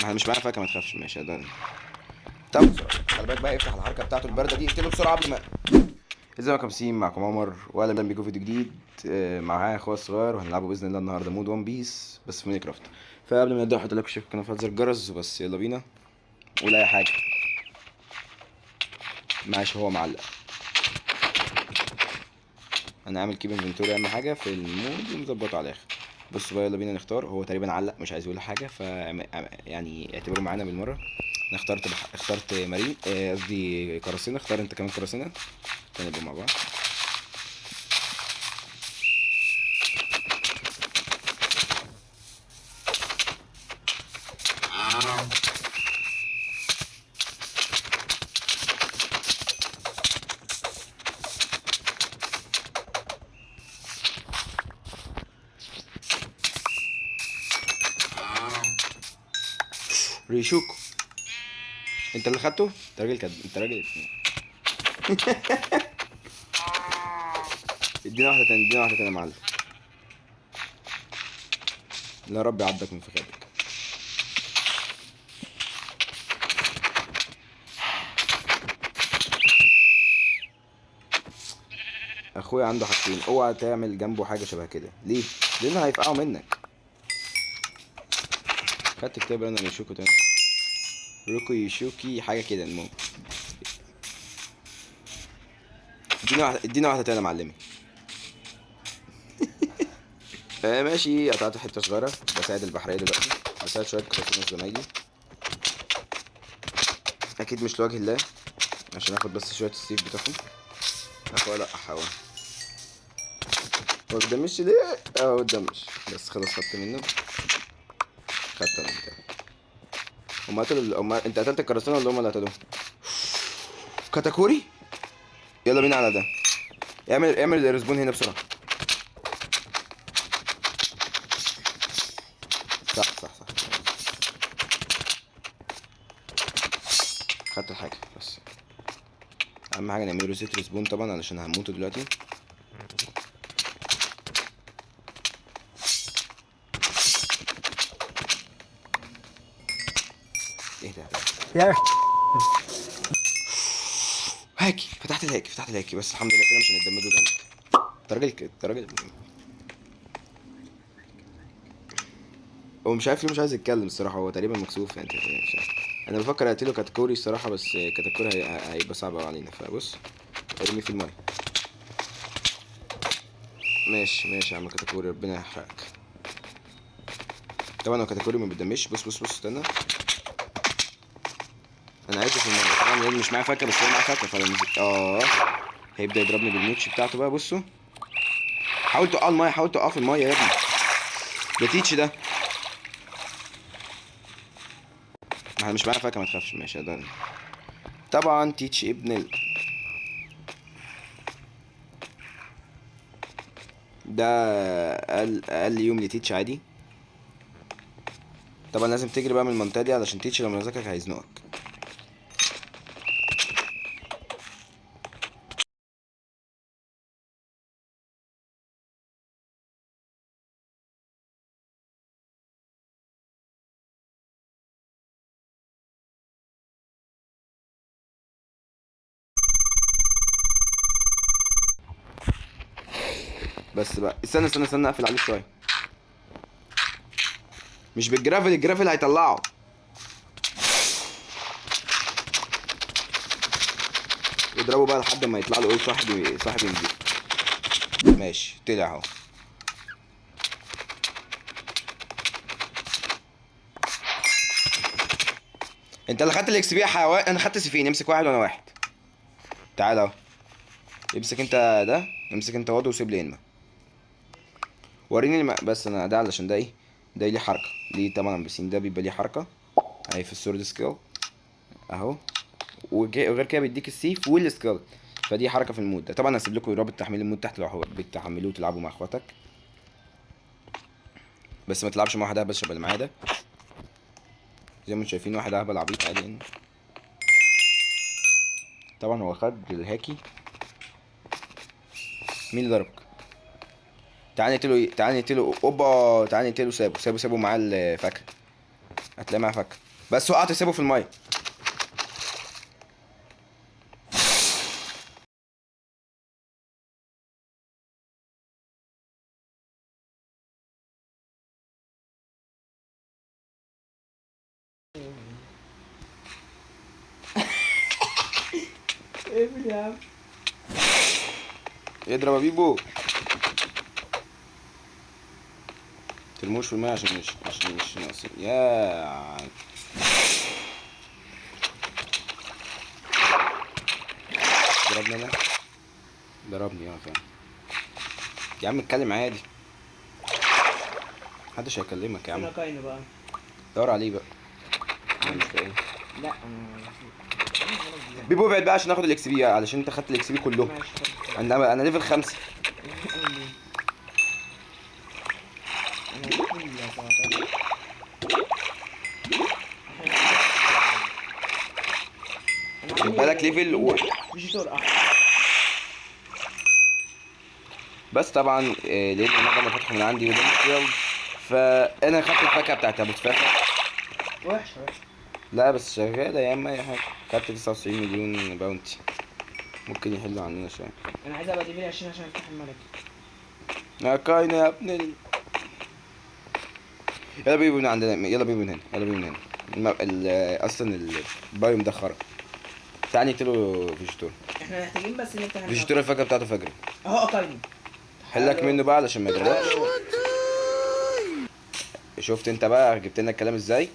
ما احنا مش معانا فاكهة، ما تخافش. ماشي ده. طب خلي بالك بقى، افتح الحركة بتاعته البارده دي، اقتله بسرعة قبل ما. ازيكم يا كابسين، معكم عمر واهلا بيكم في فيديو جديد. معايا اخويا الصغير وهنلعبه باذن الله النهارده mod One Piece بس في Minecraft. فقبل ما نبدا حط like و share في القناة وفعل زر الجرس، وبس يلا بينا. قول اي حاجة. ماشي هو معلق. انا عامل keep inventory اهم حاجة في ال mod ومظبطه على الاخر. بصوا بقى يلا بينا نختار. هو تقريبا علق مش عايز يقول حاجة، ف يعني اعتبره معانا بالمرة. انا اخترت مارين، قصدي قراصنة. اختار انت كمان قراصنة عشان نبقى مع بعض. ريشوكو انت اللي خدته؟ انت راجل كد، انت راجل. ادينا واحدة تانية، ادينا واحدة تانية يا معلم. لا ربي يعضك من فخادك. اخويا عنده حاجتين، اوعى تعمل جنبه حاجة شبه كده. ليه؟ لان هيفقعوا منك. خدت كتاب انا ريشوكو تاني، روكو يشوكي حاجة كده. المهم ادينا واحدة، ادينا واحدة تانية يا معلمي. ماشي، قطعت حتة صغيرة. بساعد البحرية دلوقتي، بساعد شوية قراصنة زمايلي، أكيد مش لوجه الله، عشان آخد بس شوية السيف بتاعهم. أخويا لأ، أحاول. هو بيدمش ليه؟ هو بيدمش بس خلاص، خدت منه، خدت أنا بتاعي. هما قتلوا هما أنت قتلت القراصنة ولا هما اللي قتلوه؟ كاتاكوري؟ يلا بينا على ده. اعمل ال respawn هنا بسرعة. صح صح صح، خدت الحاجة. بس أهم حاجة نعمل reset respawn طبعا علشان هنموت دلوقتي. ايه ده؟ يا هاكي، فتحت الهاكي، فتحت الهاكي، بس الحمد لله كده مش هنتدمجوا جامد. انت راجل انت راجل. هو مش عارف ليه مش عايز يتكلم الصراحة، هو تقريبا مكسوف يعني، مش عارف. أنا بفكر أقتله كاتاكوري الصراحة، بس كاتاكوري هيبقى صعب أوي علينا. فبص ارميه في المية. ماشي ماشي يا عم كاتاكوري، ربنا يحرقك. طبعا هو كاتاكوري ما بيتدمجش. بص بص بص استنى، أنا عايزه في المية. طبعا الواد مش معاه فاكهة، بس هو معاه فاكهة، فلو نزل هيبدأ يضربني بالموتش بتاعته بقى. بصوا حاول تقع المية، حاول تقع في المية يا ابني. ده تيتش ده. ما احنا مش معانا فاكهة، ما تخافش. ماشي ده. طبعا تيتش ابن ال ده اقل يوم لتيتش عادي. طبعا لازم تجري بقى من المنطقة دي علشان تيتش لما يمسكك هيزنقك. بس بقى استنى استنى استنى، اقفل عليه شوية. مش بال gravel، ال gravel هيطلعه. اضربه بقى لحد ما يطلع له ايه، صاحبي ينزل. ماشي طلع اهو. انت اللي خدت ال XP يا حيوان. انا خدت سيفين، امسك واحد وانا واحد. تعالى اهو، امسك انت ده، امسك انت واد وسيب لي انما. وريني بس انا ده علشان ده ايه، ده ليه حركة، ليه طبعا بس ده بيبقى ليه حركة اهي في ال sword skill اهو، وغير كده بيديك السيف وال skill، فدي حركة في ال mod ده. طبعا هسيب لكم رابط تحميل ال mod تحت لو بتحملوه وتلعبوا مع اخواتك، بس ما تلعبش مع واحد اهبل شبه اللي معايا ده. زي ما انتم شايفين واحد اهبل عبيط عادي يعني. طبعا هو خد الهاكي. مين اللي ضربك؟ تعالى نقتله ايه؟ تعالى نقتله. اوبا، تعالى نقتله. سابه سابه سابه معاه الفاكهة، هتلاقي معاه فاكهة. بس وقعت سيبه في المية. اقفل يا عم. اضرب يا بيبو. ترموش في المية عشان مش ناقصين. يا ضربني انا، ضربني فعلا. يا عم اتكلم عادي، محدش هيكلمك يا عم. انا كاينو بقى. دور عليه بقى. انا مش لاقيه. لا انا بيبو ابعد بقى عشان اخد ال XP، علشان انت خدت ال XP كلهم. ماشي. انا level 5. انا level 17. خد بالك level فيجيتور احمر. بس طبعا لان المرة فتحوا من عندي وده مش field، فانا خدت الفاكهة بتاعت ابو تفاحة. وحشة وحشة. لا بس شغالة يا عم اي حاجة. خدت 99 مليون bounty، ممكن يحلوا عننا شوية. انا عايز ابقى level 20 عشان افتح الملك. يا كاينه يا ابن يلا بيبو من عندنا، يلا بيبو من هنا، يلا بيبو من هنا. اصلا ال biome ده خرا. تعالى نقتله فيجيتور. احنا محتاجين بس نفتح الملك. فيجيتور الفاكهة بتاعته فجر. اهو كاينو. حلك منه بقى علشان ما يضربكش. شفت انت بقى جبت لنا الكلام ازاي؟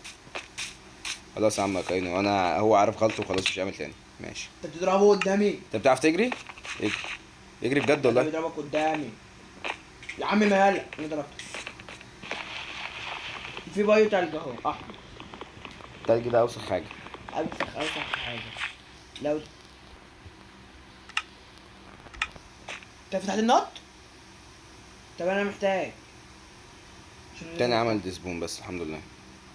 خلاص يا عم كاينو، انا هو عارف غلطه وخلاص مش هيعمل تاني. ماشي. انت بتضربه قدامي. انت بتعرف تجري؟ اجري اجري بجد والله. انت بيضربك قدامي يا عم. مالك؟ انا ضربته. في biome تلج اهو احمر. التلج ده اوسخ حاجة. اوسخ حاجة. لو انت فتحت النط؟ طب انا محتاج. تاني عمل despawn بس الحمد لله.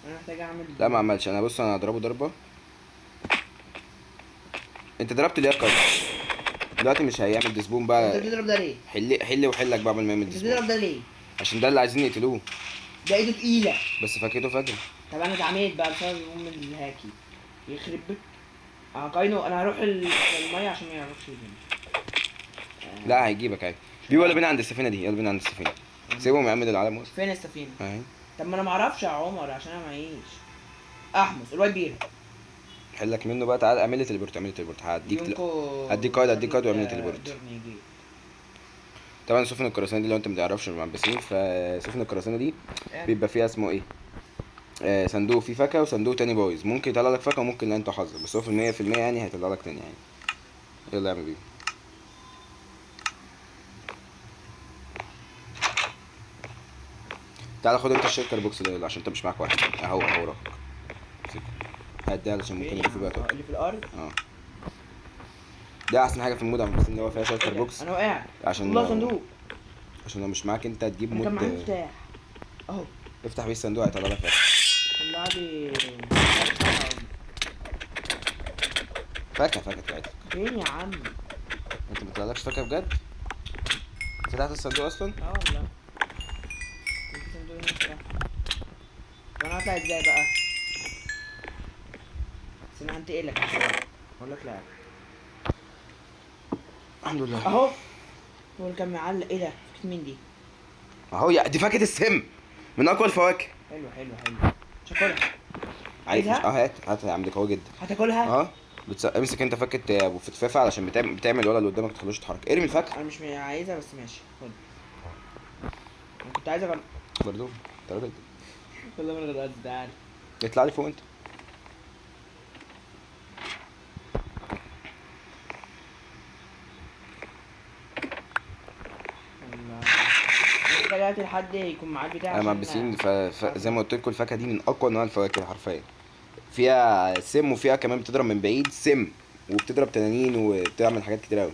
انا محتاج اعمل. لا ما عملش. انا بص انا هضربه ضربه. انت ضربت ليه يا كاينو؟ دلوقتي مش هيعمل despawn بقى. انت بتضرب ده ليه؟ حل وحلك بقى قبل ما يعمل انت despawn. بتضرب ده ليه؟ عشان ده اللي عايزين يقتلوه. ده ايده تقيلة. بس فاكهته فجر. طب انا اتعميت بقى بسبب ام الهاكي. يخرب بيت. كاينو انا هروح المية عشان ما يعرفش يجيبني. لا هيجيبك عادي. بيبو يلا بينا عند السفينة دي، يلا بينا عند السفينة. سيبهم يا عم، ده العالم وصل. فين السفينة؟ اهي. طب ما انا ما اعرفش يا عمر عشان انا معيش. احمس ال white bear. حلك منه بقى. تعالى اعمل لي teleport، اعمل لي teleport. هديك هديك card، هديك card واعمل لي teleport. طبعا سفن القراصنة دي لو انت ما تعرفش المعبسين، فسفن القراصنة دي بيبقى فيها اسمه ايه؟ صندوق فيه فاكهة وصندوق تاني بايظ. ممكن يطلع لك فاكهة وممكن لا، انت حظك، بس هو في المية في المية يعني هيطلع لك تاني يعني. يلا يا عم بيبو. تعالى خد انت ال shulker box ده يلا، عشان انت مش معاك واحد. اهو اهو وراك. هات ده علشان ممكن يبقى فيه بقى اللي في الارض. ده احسن حاجة في ال mod عم بس ان هو فيها shulker box. انا وقعت. عشان والله صندوق. عشان لو مش معاك انت هتجيب انا كان mod. معايا مفتاح اهو. افتح بيه الصندوق هيطلع لك فاكهة. طلع لي فاكهة، فاكهة طلعت لك. فين يا عم؟ انت ما طلعلكش فاكهة بجد؟ فتحت الصندوق اصلا؟ والله. في صندوق هنا فتحته. طب انا هطلع ازاي بقى؟ بس انا هنتقلك اقول لك لا. الحمد لله. اهو هو اللي كان معلق. ايه ده؟ فاكهة مين دي؟ اهو يا دي فاكهة السم من اقوى الفواكه. حلو حلو حلو. مش هاكلها. عايز؟ عايزها؟ هات هات يا عم، دي قوية جدا. هتاكلها؟ امسك انت فاكهة ابو فتفافة علشان بتعمل الولد اللي قدامك ما تخلوش يتحرك. ارمي الفاكهة. انا مش عايزها بس ماشي خد. انا كنت عايز اغل برضه انت راجل. والله من غير قصد. تعالى اطلع لي فوق انت. محتاج لحد يكون معاه البتاع انا عشان معبسين. زي ما قلت لكم الفاكهة دي من اقوى انواع الفواكه حرفيا. فيها سم وفيها كمان بتضرب من بعيد سم، وبتضرب تنانين وبتعمل حاجات كتير قوي.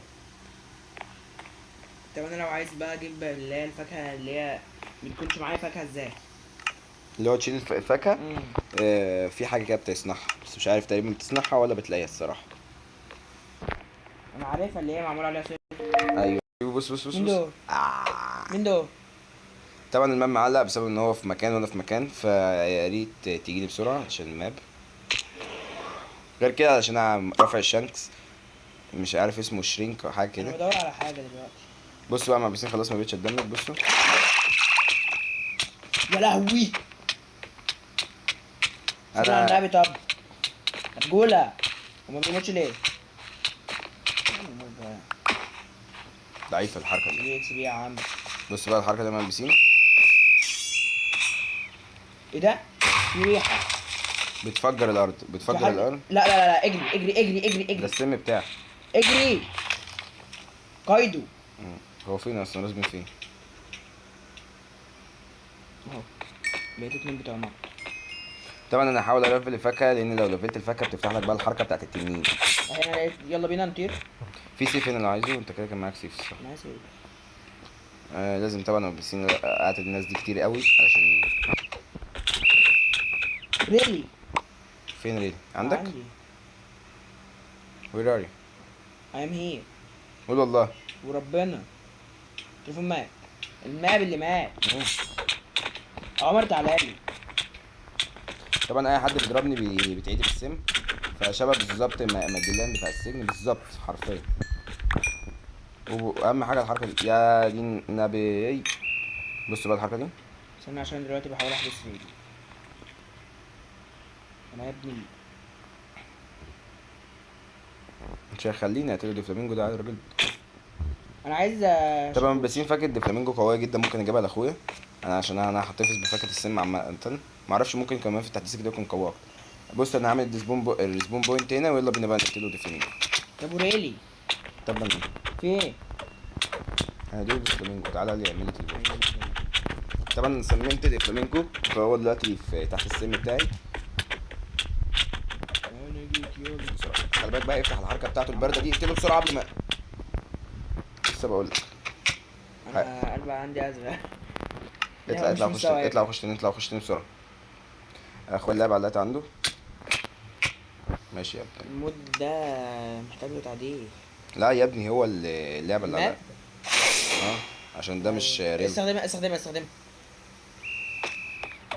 طب انا لو عايز بقى اجيب اللي هي الفاكهة اللي هي ما تكونش معايا فاكهة ازاي؟ اللي هو تشيل الفاكهة؟ في حاجة كده بتصنعها بس مش عارف تقريبا بتصنعها ولا بتلاقيها الصراحة. انا عارفها اللي هي معمول عليها صوص. ايوه بص بص بص مين بص. دول؟ مين دول؟ طبعا ال map معلق بسبب ان هو في مكان وانا في مكان، فيا ريت تيجي لي بسرعة عشان ال map. غير كده عشان انا رافع الشانكس، مش عارف اسمه shrink او حاجة انا كده. بدور على حاجة دلوقتي. بصوا بقى مع بيسين خلاص ما بقتش اتدمج. بصوا يا لهوي، انا انا النبي. طب رجوله وما بيموتش ليه؟ ضعيفة الحركة دي. ليه XP يا عم؟ بص بقى الحركة دي مع بيسين. ايه ده؟ في ريحه بتفجر الارض، في بتفجر حد. الارض. لا لا لا لا، اجري اجري اجري اجري ده اجري السم بتاعه. اجري. قايدو. هو فين اصلا؟ لازم فين؟ اهو بقيت اتنين بتوع نار. طبعا انا هحاول الفل الفاكهة، لان لو لفلت الفاكهة بتفتح لك بقى الحركة بتاعت التنين. اهي انا لقيت. يلا بينا نطير. في سيف هنا لو عايزه، انت كده كان معاك سيف الصح؟ انا عايز ايه؟ لازم طبعا ملبسين اقتل الناس دي كتير قوي علشان. ريلي فين ريلي؟ عندك؟ عندي. where are you؟ I am here. قول والله. وربنا تليفون مات، ال map اللي مات. عمر تعالى لي. طبعا اي حد بيضربني بتعيد بالسم، فشبه بالظبط ماجلان بتاع السجن بالظبط حرفيا. واهم حاجة الحركة دي يا دين النبي. بصوا بقى الحركة دي. استنى عشان دلوقتي بحاول احبس ريلي. انا يا ابني مش هيخليني اقتله ديفلامينجو ده راجل. انا عايز طبعا بسين فاكهة ديفلامينجو قوية جدا، ممكن اجيبها لاخويا انا عشان انا هحتفظ بفاكهة السم عامة. معرفش ممكن كمان في التحديث كده يكون قوي اكتر. بص انا هعمل ال respawn point هنا، ويلا بينا بقى نقتله ديفلامينجو. طب وريلي طب انا في ايه؟ انا دول ديفلامينجو، تعالى لي اعمل لي teleport. طبعا سممت ديفلامينجو، فهو دلوقتي في تحت السم بتاعي. انا جيت يلا. بسرعة خلي بالك بقى يفتح الحركة بتاعته البارده دي، اقتله بسرعة قبل ما لسه بقول لك. انا قلبي عندي ازمة. اطلع مش اطلع خش، مستوعب. اطلع وخش تاني، اطلع وخش تاني بسرعة. اخويا اللعب علقت عنده. ماشي يا ابني. ال mod ده محتاج له تعديل. لا يا ابني هو اللعبة اللي map؟ علقت. عشان ده مش real. استخدمها استخدمها استخدمها.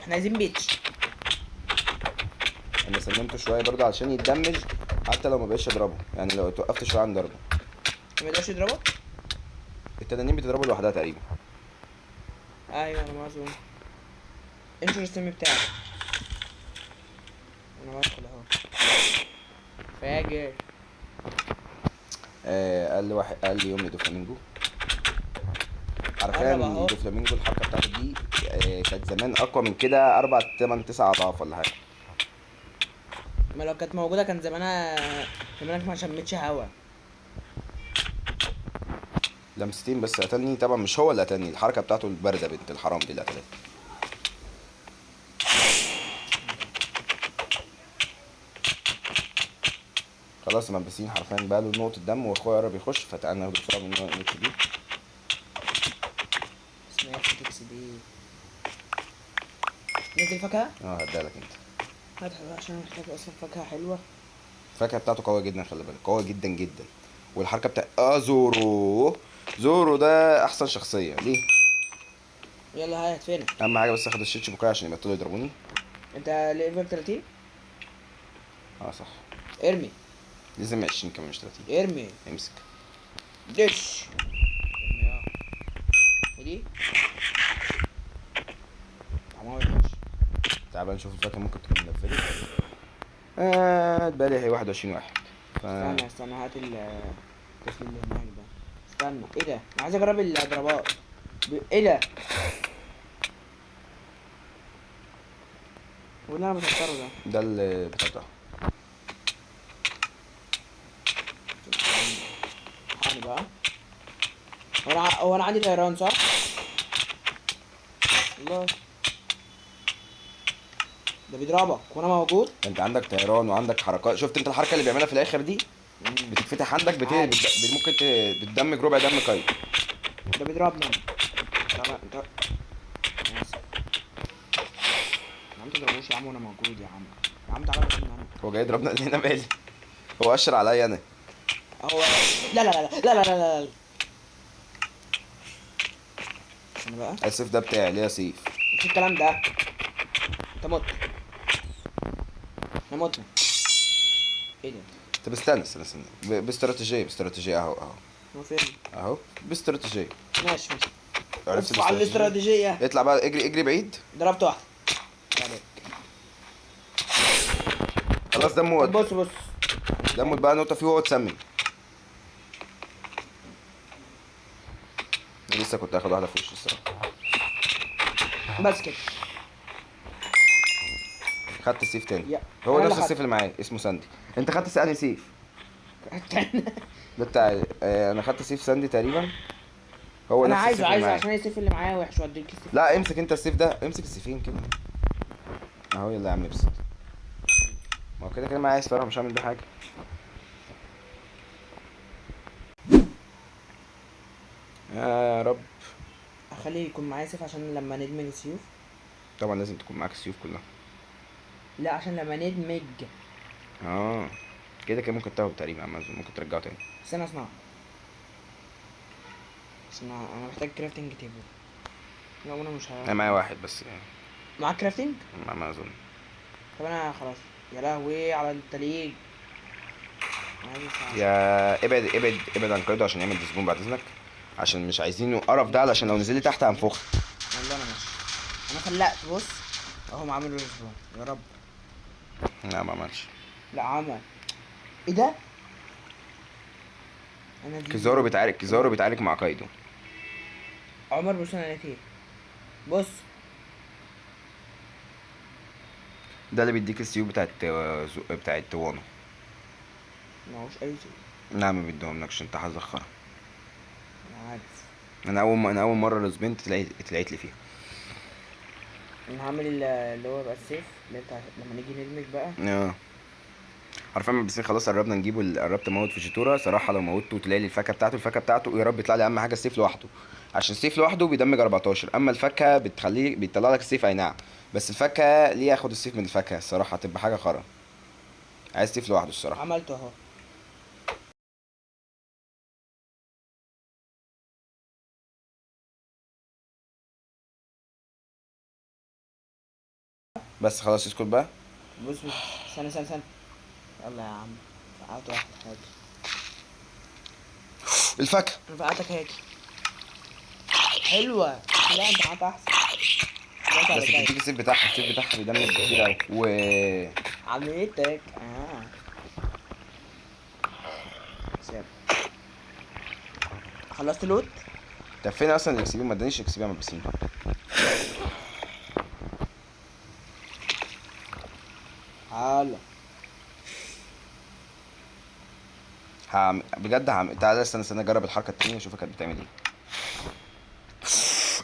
احنا عايزين بيتش. انا سلمته شوية برضه عشان يتدمج، حتى لو ما بقتش اضربه، يعني لو اتوقفت شوية عن ضربه. ما يقدرش يضربك؟ التنانين بتضربه لوحدها تقريبا. ايوه انا معزوم. انشر السم بتاعك. انا بدخل اهو. فاجر. اقل واحد، اقل يوم لدوفلامينجو. حرفيا قرب اهو. دوفلامينجو الحركة بتاعته دي كانت زمان اقوى من كده 4 8 9 اضعاف ولا حاجة. ما لو كانت موجودة كان زمانها، زمانك ما شمتش هوا. لمستين بس قتلني. طبعا مش هو اللي قتلني، الحركة بتاعته البارده بنت الحرام دي اللي قتلتني. خلاص ملبسين حرفيا بقى له نقطة دم، واخويا قرب يخش، فتعالى ناخده بسرعة من النقطة دي. اسمها اكس دي. نزل فاكهة؟ هديها لك انت. هات عشان محتاج اصلا فاكهة حلوة. الفاكهة بتاعته قوية جدا، خلي بالك، قوية جدا جدا. والحركة بتاع زورو. زورو ده أحسن شخصية، ليه؟ يلا هات فينك؟ أهم حاجة بس آخد الشيتش بوكاي عشان يبطلوا يضربوني. أنت level 30؟ صح. ارمي. لازم 20 كمان مش 30. ارمي. امسك. دش. ارمي ودي؟ طعمها وحش. تعال بقى نشوف الفاكهة ممكن تكون ملفلة. اتبالي هي 21 واحد. استنى استنى، هات الطفل اللي هناك ده. استنى، ايه ده؟ انا عايز اجرب الضربات. ايه ده؟ هو اللي انا بسكره ده؟ ده اللي بتاع ده. حالي بقى. هو انا عندي طيران صح؟ الله، ده بيضربك وانا موجود. انت عندك طيران وعندك حركات. شفت انت الحركة اللي بيعملها في الاخر دي؟ بتتفتح عندك، ممكن بتدمج ربع دم كاي. ده بيضربني. لا، انت يا عم تضربوش يا عم وانا موجود يا عم. يا عم تعالى اضربني انا. هو جاي يضربنا اللي هنا مالي؟ هو اشر عليا انا. هو لا لا لا لا لا لا لا. استنى بقى. السيف ده بتاعي، ليه يا سيف؟ مش الكلام ده. انت مت. احنا متنا. ايه ده؟ طب استنى استنى استنى، باستراتيجيه باستراتيجيه، اهو اهو. هو فين؟ اهو باستراتيجيه. ماشي ماشي. عرفت اوف على الاستراتيجية؟ الاستراتيجية. اطلع بقى، اجري اجري بعيد. ضربت واحدة. عليك. خلاص دمه طب بص بص، دمه بقى نقطة فيه وهو اتسمم. لسه كنت هاخد واحدة في وشي الصراحة. بس كده. خدت السيف تاني. يا. هو أنا نفس اللي السيف اللي معايا اسمه ساندي. انت خدت انهي سيف؟ ده بتاع انا خدت سيف ساندي تقريبا. هو انا نفس عايزه السيف اللي عايزه معايا. عشان السيف اللي معايا وحش، واديك السيف. لا امسك انت السيف ده، امسك السيفين كده اهو. يلا يا عم ابسط. ما هو كده كده معايا الصراحة، مش هعمل بيه حاجة. يا رب. اخليه يكون معايا سيف عشان لما ندمج السيوف. طبعا لازم تكون معاك السيوف كلها. لا عشان لما ندمج. كده كده ممكن تاخده تقريبا يا عم، ممكن ترجعه تاني. استنى اصنعه. استنى انا محتاج crafting table. لا انا مش هعرف. انا معايا واحد بس يعني. معاك crafting؟ ما اظن. طب انا خلاص. يا لهوي على التليج. يا ابعد ابعد ابعد عن كايدو عشان يعمل despawn بعد اذنك، عشان مش عايزينه قرف ده، علشان لو نزل لي تحت هنفخ. والله انا ماشي. انا فلقت بص اهو عامل respawn. يا رب. لا ما عملش. لا عمل. ايه ده؟ انا دي كيزارو بيتعارك، كيزارو بيتعارك مع كايدو. عمر بص انا لقيت ايه. بص ده اللي بيديك السيوف بتاعت وانو. معهوش اي سيوف. لا ما بيديهملكش، انت حظك خرا. انا عارف. انا اول مرة رسبنت اتلقيت لي فيها. انا هعمل اللي هو بقى السيف اللي انت لما نيجي ندمج بقى. عارفين ما بس خلاص قربنا نجيبه، قربت اموت فوجيتورا صراحة. لو موتته وتلاقي لي الفاكهة بتاعته، الفاكهة بتاعته يا رب يطلع لي اهم حاجة السيف لوحده، عشان السيف لوحده بيدمج 14، اما الفاكهة بتخليه بيطلع لك السيف اي نعم، بس الفاكهة ليه اخد السيف من الفاكهة الصراحة هتبقى حاجة خرا. عايز سيف لوحده الصراحة. عملته اهو. بس خلاص اسكت بقى. بص بص استنى استنى استنى. يلا يا عم فقعت واحدة هاكي. الفاكهة. انا فقعتك هاكي. حلوة. لا انت معاك احسن. بس بتديك السيف بتاعها، السيف بتاعها بيدمج كتير قوي. و عملتك. ساب. خلصت loot؟ طب فين اصلا ال XP؟ ما ادانيش XP يا مبسين. تعالى. بجد تعالى استنى استنى اجرب الحركة التانية اشوفها كانت بتعمل ايه.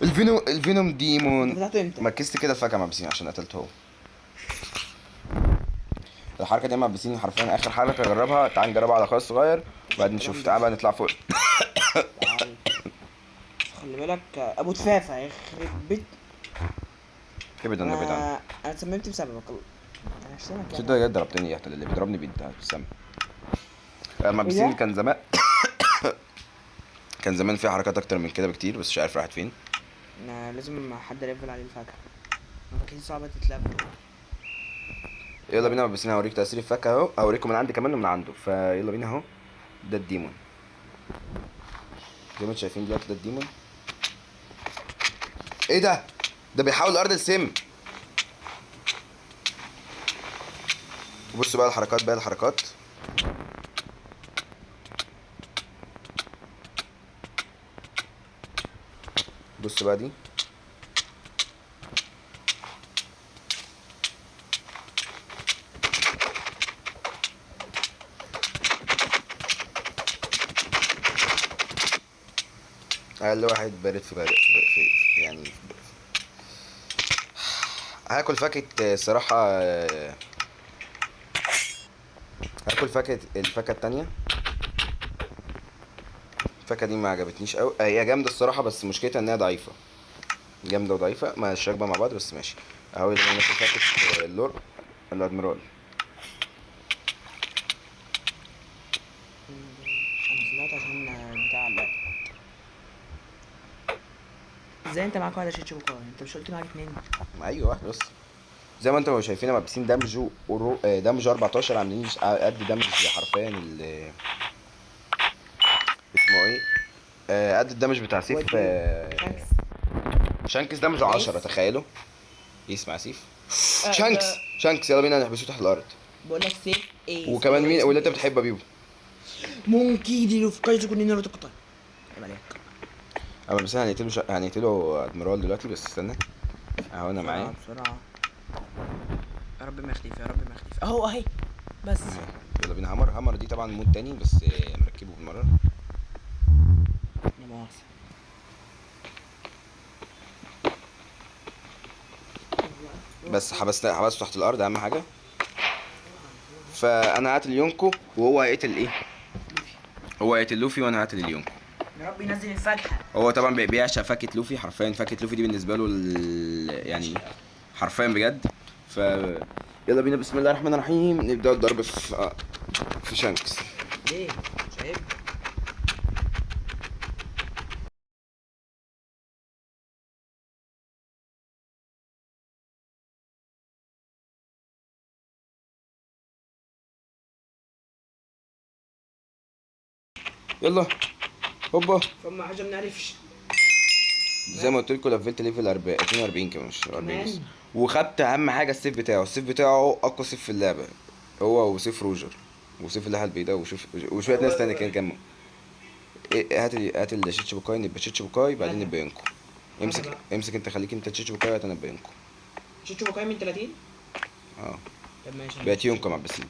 ال venom demon. فتحته امتى؟ مركزت كده الفاكهة مع بسين عشان قتلته هو. الحركة دي مع بسين حرفيا اخر حركة اجربها. تعال نجربها على اخويا الصغير وبعدين نشوف. تعال بقى نطلع فوق. تعال. خلي بالك ابو تفافه يخرب بيت. ابعد عنه، ابعد عنه. انا اتسممت بسببك. انا هشتمك يعني. تصدق بجد ضربتني يا احتل، اللي بيضربني بيتسمم. اما إيه بسين ده؟ كان زمان كان زمان فيها حركات اكتر من كده بكتير، بس مش عارف راحت فين. انا لازم حد يلفل عليه الفاكهة. الفاكهة صعبة تتلفل. يلا بينا بس انا هوريك تاثير الفاكهة اهو، هوريكم من عندي كمان ومن عنده. فيلا بينا اهو. ده ال demon زي ما انتم شايفين دلوقتي، ده ال demon. ايه ده؟ ده بيحاول ارض السم. بصوا بقى الحركات، بقى الحركات. بص بقى دي. اقل واحد بارد في بارد في يعني هاكل فاكهة الصراحة. هاكل فاكهة، الفاكهة التانية. الفاكهة دي ما عجبتنيش قوي، هي جامدة الصراحة بس مشكلتها انها ضعيفة. جامدة وضعيفة، مش راكبة مع بعض بس ماشي. اهو يلا ناكل فاكهة اللور الادميرال. انا طلعت عشان بتاع الاكل. ازاي انت معاك واحدة شيتشيبوكاي؟ انت مش قلت معاك اتنين؟ ايوه واحدة بس. زي ما انتم شايفين ملبسين damage damage 14، عاملين قد damage حرفيا اسمه ايه، قد ال damage بتاع سيف. شانكس. شانكس damage 10، تخيلوا. يسمع سيف شانكس. ده- شانكس يلا بينا نحبسه تحت الارض. بقول لك سيف ايه؟ وكمان مين واللي انت بتحبه يا بيبو؟ مونكي دي لوفي كايزو كوني ناروتو قطع. عيب عليك. اما بس هنقتله هنقتله ادميرال دلوقتي، بس استنى اهو انا معايا. بسرعة. يا رب ما يختفي، يا رب ما يختفي. اهو اهي بس. أهي. يلا بينا. hammer، hammer دي طبعا mod تاني بس، مركبة بالمرة. لا مؤاخذة. بس حبسته تحت الارض اهم حاجة. فانا هقتل يونكو وهو هيقتل ايه؟ هو هيقتل لوفي وانا هقتل اليونكو. يا رب ينزل الفاكهة. هو طبعا بيعشق فاكهة لوفي، حرفيا فاكهة لوفي دي بالنسبة له يعني حرفيا بجد. ف يلا بينا، بسم الله الرحمن الرحيم، نبدا الضرب في شانكس. ليه؟ مش عيب. يلا هوبا. فما حاجة ما نعرفش. زي ما قلت لكم لفلت level 42 كمان، مش 40 بس. كمان. وخدت اهم حاجة السيف بتاعه، السيف بتاعه اقوى سيف في اللعبة، هو وسيف روجر وسيف اللحى البيضاء وشوية ناس تانية كان كام. إيه، هات الشيتشيبوكاي، نبقى شيتشيبوكاي بعدين هاتها. نبقى يونكو. امسك، بقى. امسك انت، خليك انت تشيتشيبوكاي وانا ابقى يونكو. شيتشيبوكاي من 30؟ طب ماشي. بقت يونكو مع بسين.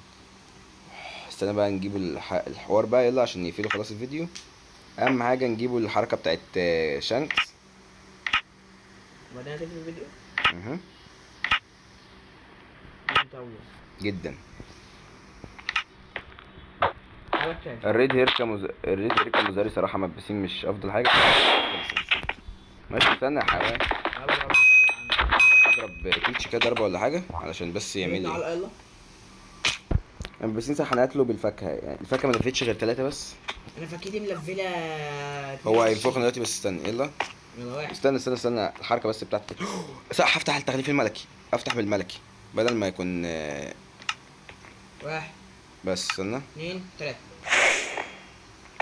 استنى بقى نجيب الحوار بقى، يلا عشان نقفله خلاص الفيديو. اهم حاجة نجيبوا الحركة بتاعت شانكس. وبعدين هتقفل الفيديو؟ جدا. الريد هير كاموزاري صراحة ملبسين مش افضل حاجة. ماشي استنى يا حيوان، اضرب تيتش كده ضربه ولا حاجة علشان بس يعمل لي. يلا. ملبسين صح، هنقتله بالفاكهه، يعني الفاكهة ما لفتش غير 3 بس. انا فاكهتي ملفلة. هو هينفخنا دلوقتي بس استنى. يلا. يلا واحد. استنى استنى استنى الحركة بس بتاعت صح. هفتح التغليف الملكي، افتح بالملكي بدل ما يكون، 1. بس استنى. 2 3.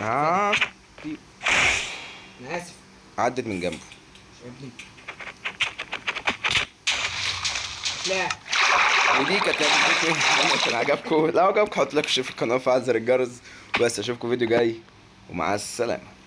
انا اسف. عدت من جنبه. مش ابني. لا. ودي كانت لعبة فيديو. كان عجبكم؟ لو عجبكم حط like وشير في القناة وفعل زر الجرس. بس اشوفكم فيديو جاي ومع السلامة.